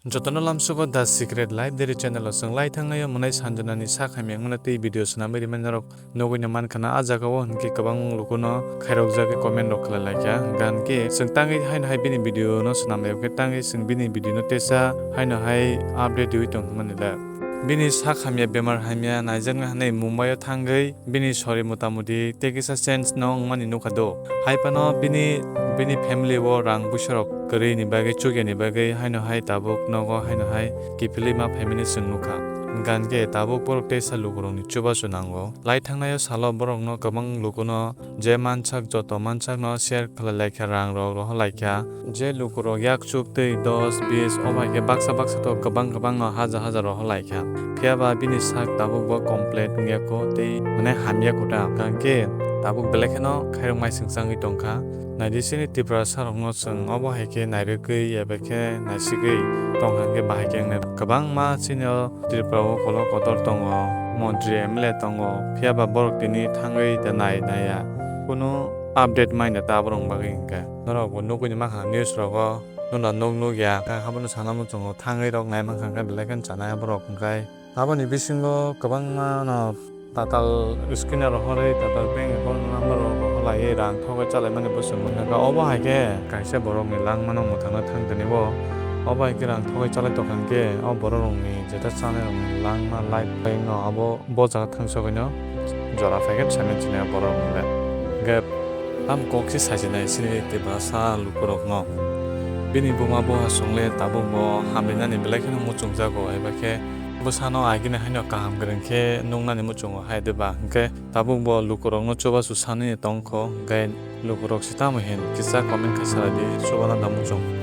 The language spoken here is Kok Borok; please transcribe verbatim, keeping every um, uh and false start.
Jotono lamsugo The Secret Life Diary channel o chwng lai thangnaio mwnai Sanjana ni sak hamya wngmano tei video swnamwi rimani norok nugwi no mankha na. A jaga o hinkhe kwbang lukuno khairokjagwi comment rok khlai laikha, gan khe chwng tangwi haino hai bini video no swnamwi khe tangwi chwng bini video no tesa haino hai update riwi tong hwnmani le. Bini sak hamya, bemar hamya naijaknai hwnwi Mumbai o thangwi bini sori motamuti tei kisa change no wngmani nukha do. Hai phano bini, bini family o rang buisorok kwrwi ni bagwi, chukya ni bagwi haino hai tabuk nogo haino hai kiphilwi ma phaimani chwng nukha. Gan khe tabuk borok teisa lukurokni chubachu nango. Lai thangnaio salo borokno kwbang lukuno je mansak, joto mansakno share khlai laikha, rang rok rohor laikha. Je lukurok yak chuk tei dos, bis, o bai khe baksa baksa to kwbang kwbang no hajar hajar rohor laikha. Phiya ba bini sak tabuk bo complete wngya kho tei mane hamya kho ta. Gan khe tabuk belai kheno khairok mai swngchangwi tongkha. Naidi chini Tiprasa rokno chwng obo hai khe nairwgwi eba khe naisigwi tongkha khe bahai khe wngnai. Kwbangma chini o Tripura o kolok kotor tongo, montri M L A tongo, phiya ba borok tini thangwi da nai naiya. Kunu update maina ta borok bagwi hinkhe. Norok bo nugwi ni mankha news rogo, nuna nuk nukya, kha abono sana muchungo thangwi rok nai mankha khe belai kheno chanai borok hinkhe. Aboni bisingo kwbangma no tatal scanner rohorwi, tatal bank account number rohorlaiwi rang thogwi chalaimani bo chwng nukha. Obo hai khe kaisa borokni langmano mwthangna thang tini bo. Obo hai khe rang thogwi chalai tongkha hinkhe o borok rokni jeta chanai rokni langma life bai no abo bo jaga thangsogwino jora phaikhe saimani chini borok rok le. Hinkhe tam kok se sajinai chini Tiprasa lukurokno. Bini buma boha chwng le tabuk bo hamrinani belai kheno muchungjago, eba khe bwsano agini haino kaham kwrwng khe nuknani muchungo hai de ba, hinkhe tabuk bo lukurokno chubachu sanwi tongkho, hinkhe lukurok se tamo hin kisa comment khe salai di, chubana da muchung.